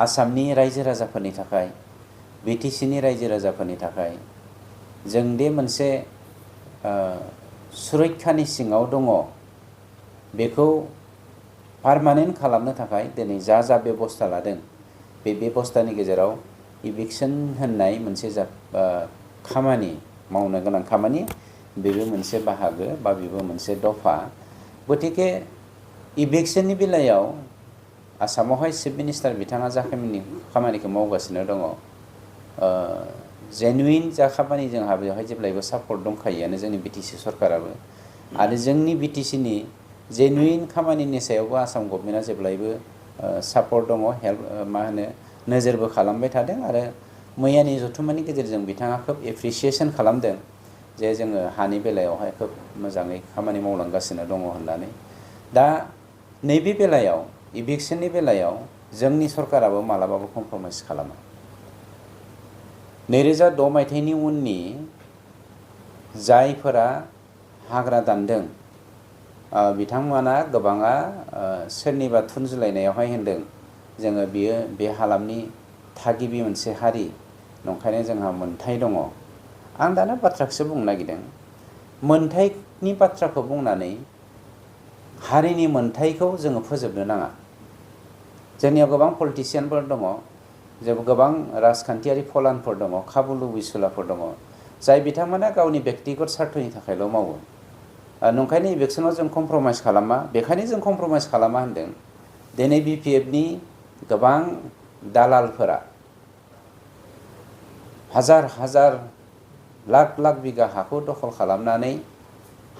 आसामनि रायजो राजाफोरनि थाखाय बिटिसिनि रायजो राजाफोरनि थाखाय जों दे मोनसे सुरक्षानि सिङाव दङ बेखौ पारमानेन्ट खालामनो थाखाय दिनै जा बेबस्था लादों बे बेबस्थानि गेजेराव इभिक्सन होननाय मोनसे खामानि मावनो गोनां खामानि बेबो मोनसे बाहागो बा बेबो मोनसे दफा गतिके इभिक्सननि बेलायाव आसामावहाय चिफ मिनिस्टार बिथाङा जा खामानिखौ मावगासिनो दङ जेनुइन जा खामानि जोंहा बेवहाय जेब्लायबो सापर्ट दंखायोआनो जोंनि बिटिसि सरकाराबो आरो जोंनि बिटिसिनि जेनुइन खामानिनि सायावबो आसाम गभर्नमेन्टआ जेब्लायबो सापर्ट दङ हेल्प मा होनो नोजोरबो खालामबाय थादों आरो मैयानि जथुम्मानि गेजेरजों बिथाङा खोब एप्रिसिएसन खालामदों जे जोङो हानि बेलायावहाय खोब मोजाङै खामानि मावलांगासिनो दङ होननानै दा नैबे बेलायाव इभिक्सननि बेलायाव जोंनि सरकाराबो मालाबाबो कमप्रमाइज खालामा 2006 मायथाइनि उननि जायफोरा हाग्रा दानदों बिथांमोना गोबाङा सोरनिबा थुनजुलायनायावहाय होनदों जोङो बियो बे हालामनि थागिबि मोनसे हारि नंखायनो जोंहा मोनथाय दङ आं दाना बाथ्राखौसो बुंनो नागिरदों मोनथायनि बाथ्राखौ बुंनानै हारिनि मोनथायखौ जोङो फोजोबनो नाङा जोंनियाव गोबां पलिटिशियानफोर दङ जेबो गोबां राजखान्थियारि फलानफोर दङ खाबु लुबैसुलाफोर दङ जाय बिथांमोना गावनि व्यक्तिगत स्वार्थनि थाखायल' मावो नंखायनो इभिक्सनाव जों कमप्रमाइज खालामा बेखायनो जों कमप्रमाइज खालामा होनदों दिनै बिपिएफनि गोबां दालालफोरा हाजार हाजार लाख लाख बिगा हाखौ दखल खालामनानै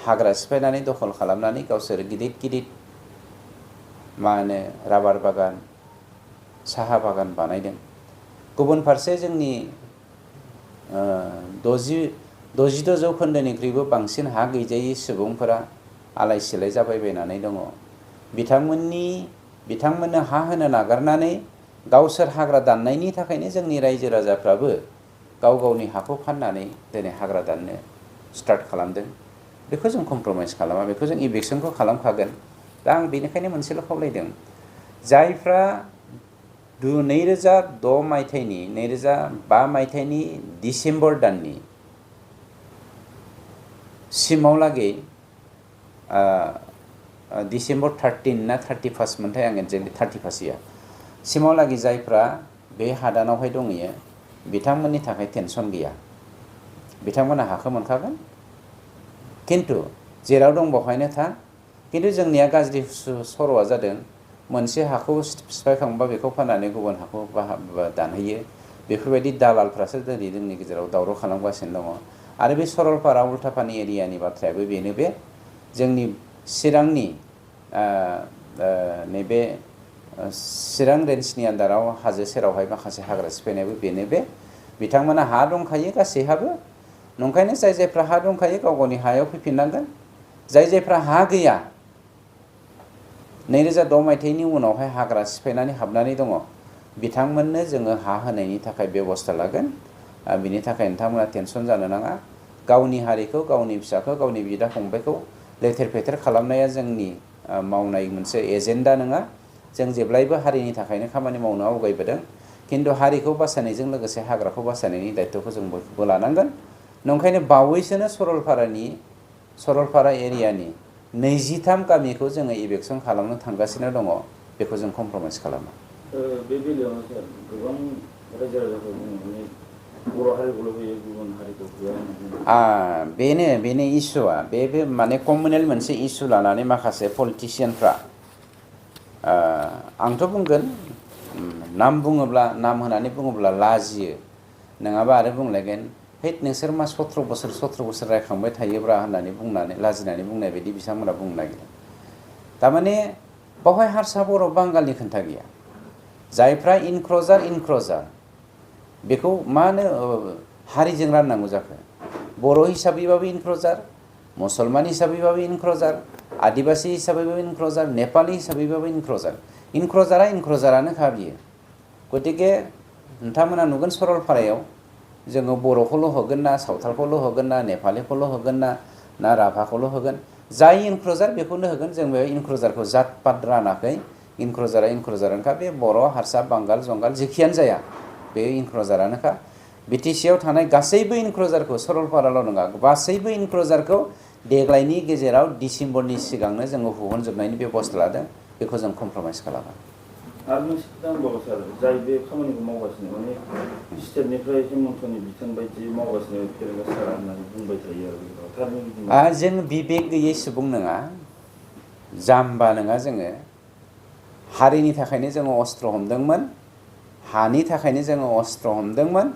हाग्रा सिफायनानै दखल खालामनानै गावसोर गिदिर गिदिर मा होनो राबार बागान साहा बागान बानायदों गुबुन फारसे जोंनि 66 जौखोन्दोनिख्रुइबो बांसिन हा गैजायै सुबुंफोरा आलाय सिलाय जाबायबायनानै दङ बिथांमोननो हा होनो नागारनानै गावसोर हाग्रा दाननायनि थाखायनो जोंनि रायजो राजाफ्राबो गाव गावनि हाखौ फाननानै दिनै हाग्रा दाननो स्टार्ट खालामदों बेखौ जों कमप्रमाइज खालामा बेखौ जों इभिक्सनखौ खालामखागोन दा आं बेनिखायनो मोनसेल' खावलायदों जायफ्रा 2006 मायथाइनि 2005 मायथाइनि डिसेम्बर दाननि सिमावलागै डिसेम्बर 13 ना 31 मोनथाय आं एक्जेक्टलि 31 या सिमावलागै जायफ्रा बे हादानावहाय दंहैयो बिथांमोननि थाखाय टेनसन गैया बिथांमोना हाखौ मोनखागोन किन्तु जेराव दं बेवहायनो था किन्तु जोंनिया गाज्रि सर'आ जादों मोनसे हाखौ सिफायखांबा बेखौ फाननानै गुबुन हाखौ दानहैयो बेफोरबायदि दालालफ्रासो दिनै जोंनि गेजेराव दावराव खालामगासिनो दङ आरो बे सरलपारा उल्टापानि एरियानि बाथ्रायाबो बेनो बे जोंनि चिरांनि नैबे चिरां रेन्जनि आन्दाराव हाजो सेरावहाय माखासे हाग्रा सिफायनायाबो बेनो बे बिथांमोना हा दंखायो गासैहाबो नंखायनो जाय जायफ्रा हा दंखायो गाव गावनि हायाव फैफिननांगोन जाय जायफ्रा हा गैया 2006 मायथाइनि उनावहाय हाग्रा सिफायनानै हाबनानै दङ बिथांमोननो जोङो हा होनायनि थाखाय बेबस्था लागोन बिनि थाखाय नोंथांमोना टेनसन जानो नाङा गावनि हारिखौ गावनि फिसाखौ गावनि बिदा फंबायखौ लेथेर फेथेर खालामनाया जोंनि मावनाय मोनसे एजेन्डा नङा जों जेब्लायबो हारिनि थाखायनो खामानि मावनो आवगायबोदों किन्तु हारिखौ बासायनायजों लोगोसे हाग्राखौ बासायनायनि दायित्वखौ जों बयबो लानांगोन नंखायनो बावैसोनो सरलपारा एरियानि 23 गामिखौ जोङो इभिक्सन खालामनो थांगासिनो दङ बेखौ जों कमप्रमाइज खालामा बे बेलायावनो सार गोबां रायजो राजाफोर बुंनानै बर' हारिखौल' होयो गुबुन हारिखौ होआ बेनो इस्युआ बे माने कमनेल मोनसे इस्यु लानानै माखासे पलिटिशियानफ्रा आंथ' बुंगोन नाम होनानै बुङोब्ला लाजियो नङाबा आरो बुंलायगोन हैद नोंसोर मा 17 बोसोर रायखांबाय थायोब्रा होननानै लाजिनानै बुंनाय बायदि बिथांमोना बुंनो नागिरो थारमाने बावहाय हारसा बर' बांगालनि खोथा गैया जायफ्रा इनक्ल'जार बेखौ मा होनो हारिजों राननांगौ जाखो बर' हिसाबैबाबो इनक्ल'जार मुसलमान हिसाबैबाबो इनक्ल'जार आदिबासि हिसाबैबाबो इनक्ल'जार नेपालि हिसाबैबाबो इनक्ल'जारानोखा बियो गतिके नोंथांमोना नुगोन सरलपारायाव जोङो बर'खौल' होगोन ना सावथालखौल' होगोन ना नेपालिखौल' होगोन ना राभाखौल' होगोन जाय इनक्ल'जार बेखौनो होगोन जों बे इनक्ल'जारखौ जात पात रानाखै इनक्लुजारानोखा बे बर' हारसा बांगाल जंगाल जेखियानो जाया बे इनक्लुजारानोखा बिटिसिआव थानाय गासैबो इनक्लुजारखौ सरलपाराल' नङा गासैबो इनक्लुजारखौ देग्लायनि गेजेराव डिसेम्बरनि सिगांनो जोङो हुहुनजोबनायनि बेबस्था लादों बेखौ जों कमप्रमाइस खालामा। आरो मोनसे खोथा दंबावो सार जाय बे खामानिखौ मावगासिनो माने स्टेटनिफ्राय हेमन्तनि बिथोन बायदि मावगासिनो फेरेंगा सारा होननानै बुंबाय थायो आरो जों बिबेक गैयै सुबुं नङा जाम्बा नङा जोङो हारिनि थाखायनो जोङो अस्त्र हमदोंमोन हानि थाखायनो जोङो अस्त्र हमदोंमोन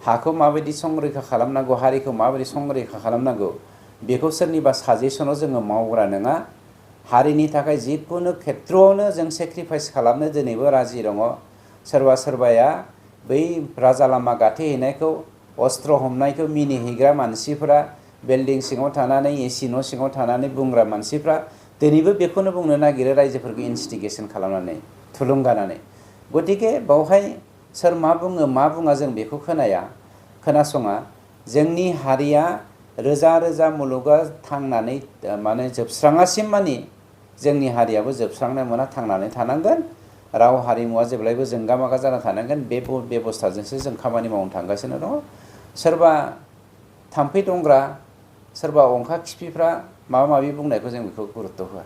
हाखौ माबायदि संरैखा खालामनांगौ हारिखौ माबायदि संरैखा खालामनांगौ बेखौ सोरनिबा साजेसनाव जोङो मावग्रा नङा हारिनि थाखाय जिखुनु खेथ्रआवनो जों सेक्रिफाइस खालामनो दिनैबो राजि दङ सोरबा सोरबाया बै राजा लामा गाथेहैनायखौ अस्त्र हमनायखौ मिनिहैग्रा मानसिफोरा बिल्डिं सिङाव थानानै एसि न' सिङाव थानानै बुंग्रा मानसिफ्रा दिनैबो बेखौनो बुंनो नागिरो रायजोफोरखौ इनस्टिगेसन खालामनानै थुलुंगानानै गतिके बावहाय सोर मा बुङो मा बुङा जों बेखौ खोनासङा जोंनि हारिया रोजा रोजा मुलुगा थांनानै माने जोबस्राङासिम मानि जोंनि हारियाबो जोबस्रांनो मोना थांनानै थानांगोन राव हारिमुवा जेब्लायबो जोंगा मागा जाना थानांगोन बे बेबस्थाजोंसो जों खामानि मावनो थांगासिनो दङ सोरबा थाम्फै दंग्रा सोरबा अंखा खिफिफ्रा माबा माबि बुंनायखौ जों बेखौ गुरुत्त' होआ।